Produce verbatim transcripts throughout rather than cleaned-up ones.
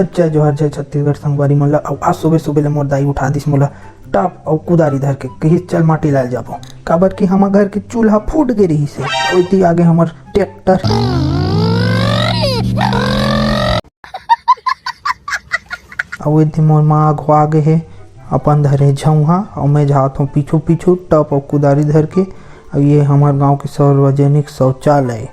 जय जोहार, जय छत्तीसगढ़ संगवारी मन ला। अउ आज सुबह सुबह ले मोर दाई उठा दिस मोला टप अउ कुदारी धर के, कहिस, "चल माटी लाए जाबो।" काबर कि हमर घर के चूल्हा फूट गे रहिस हे। ओती आगे हमर ट्रैक्टर। अउ एती मोर माँ अघवा गे हे, अपन धरे झउहा, अउ मैं जात हूँ पीछू पीछू टप अउ कुदारी धर के। अउ ये हमर गांव के सार्वजनिक शौचालय।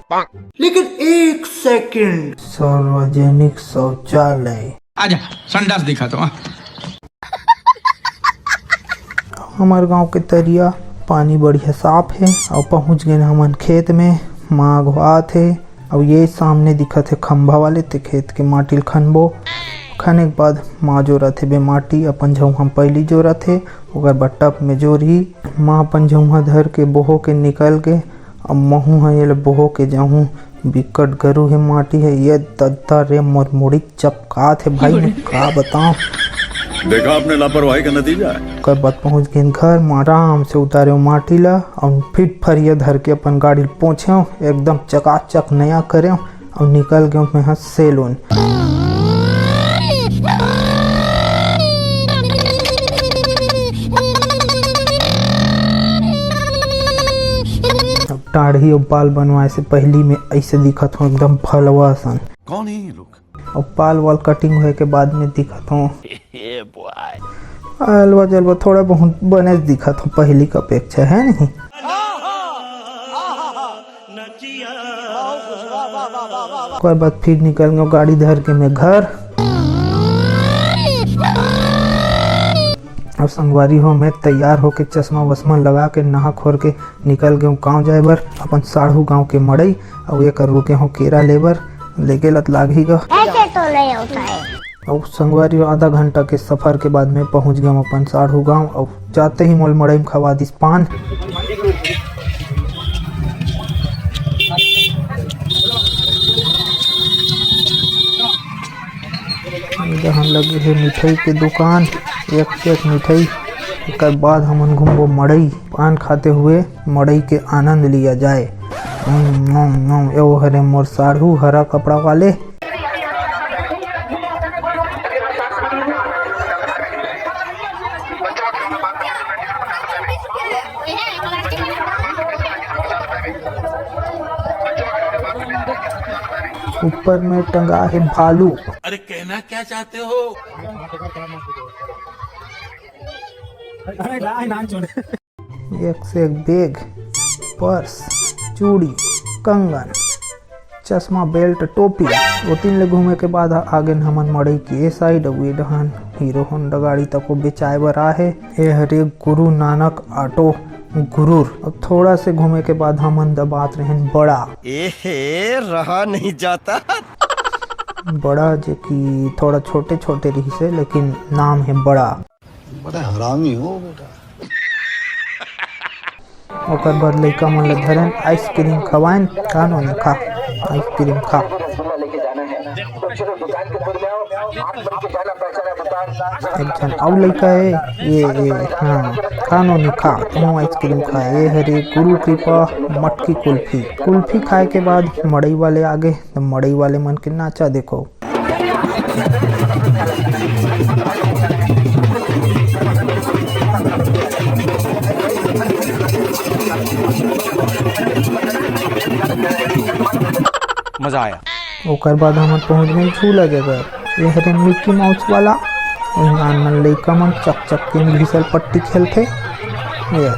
लेकिन एक सेकंड। सार्वजनिक शौचालय। आजा, संडास दिखा तो, हाँ। हमर गांव के तरिया पानी बढ़िया साफ हे। अउ पहुंच गेन हमन खेत में, माँ अघवात हे। अउ ये सामने दिखत हे खंभा वाले, ते खेत के माटी ल खनबो। खने के बाद माँ जोरत हे बे माटी, अपन झउहा म पहिली जोरत हे, ओकर बाद टप में जोरही। माँ अपन झउहा धर के बोहो के निकल गे। अब महूँ ह एला बोहो के जाहूँ। बिकट गरू हे माटी हे, ये दद्दा रे, मोर मुड़ी चपकात हे भाई, मैं का बताऊं। देखा आपने लापरवाही का नतीजा है। ओकर बाद पहुंच गेन घर म, आराम से उतारेव माटी ला अउ फिट फरिया धर के अपन गाड़ी ल पोंछेव, एकदम चकाचक नया करेव अउ निकल गेव मैं ह सैलून। अब दाढ़ी अउ बाल बनवाए से पहिली मैं अइसे दिखत हूँ, एकदम भलवा असन। कौन है ये लोग? अउ बाल वाल कटिंग होए के बाद में दिखत हूँ। अलवा जलवा थोड़ा बहुत बने दिखत हूँ पहिली के अपेक्षा, है नहीं? ओकर बाद फिर निकल गेव गाड़ी धर के मैं घर। अउ संगवारी हो, मैं तैयार होके चश्मा वश्मा लगा के नहा खोर के निकल गेव गाँव जाए बर, अपन साढ़ू गाँव के मड़ई। अउ एकर रुके हो केरा ले बर, लेके लत लागही गा। ऐसे तो नहीं होता है। अउ संगवारी हो, आधा घंटा के सफर के बाद मैं पहुंच गेव अपन साढ़ू गांव। अउ जाते ही मोल मड़ई म खवा दिस पान। जहाँ लगे हे मिठाई के दुकान, एक से एक मिठाई। एकर बाद हमन घूमबो मड़ई। पान खाते हुए मड़ई के आनंद लिया जाए। उम, उम, उम, ए वो हरे मोर साढ़ू हरा कपड़ा वाले। ऊपर में टंगा है भालू। अरे कहना क्या चाहते हो? अरे ना, ना छोड़। एक से एक बैग, पर्स, चूड़ी, कंगन, चश्मा, बेल्ट, टोपी। ओतिन ले घूमे के बाद आ गेन हमन मड़ई के ए साइड, अउ ए डहान हीरो होंडा गाड़ी तको बेचाए बर आहे। ए हरे गुरु नानक ऑटो गुरूर। अब थोड़ा से घूमे के बाद हमन दबात रहेन बड़ा। ए हे, रहा नहीं जाता। बड़ा जे कि थोड़ा छोटे छोटे रहिसे, लेकिन नाम है बड़ा। बड़ा हरामी हो बेटा। ओकर बाद लइका मन ल धरेन, आइसक्रीम खवाएन, "का नोनी खा, आइसक्रीम खा।" एक झन अउ लइका हे, ये, ये, हाँ, "का नोनी खा, तहूँ आइसक्रीम खा।" ये हरे गुरु कृपा मटकी कुल्फी। कुल्फी खाए के बाद मड़ई वाले आगे, त मड़ई वाले मन के नाचा देखो। मजा आया। ओकर बाद हमन पहुंच गए झूला जगह। ये हरे मिकी माउस वाला। इहाँ मन लइका मन चक चक के घिसल पट्टी खेलथे। ये।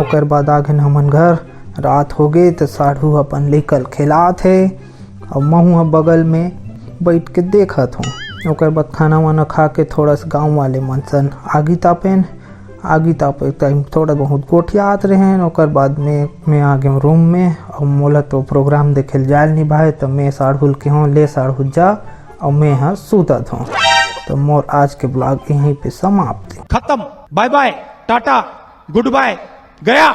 ओकर बाद आ गेन हमन घर। रात हो गे त साढ़ू अपन लइका ल खेलात हे, अउ महूँ ह बगल में बइठ के देखत हूँ। ओकर बाद खाना वाना खा के थोड़ा सा गाँव वाले मन सन आगी तापेन। आगी तापे टाइम थोड़ा बहुत गोठियात रहेन। ओकर बाद में मैं आ गेव रूम में, अउ मोला तो प्रोग्राम देखे ल जाए ल निभाए, त मैं साढ़ू ल केहों, "ले साढ़ू जा," अउ मैं ह सूतत हूँ। तो मोर आज के ब्लॉग यहीं पे समाप्त हे। खत्म, बाय बाय, टाटा, गुड बाय, गया।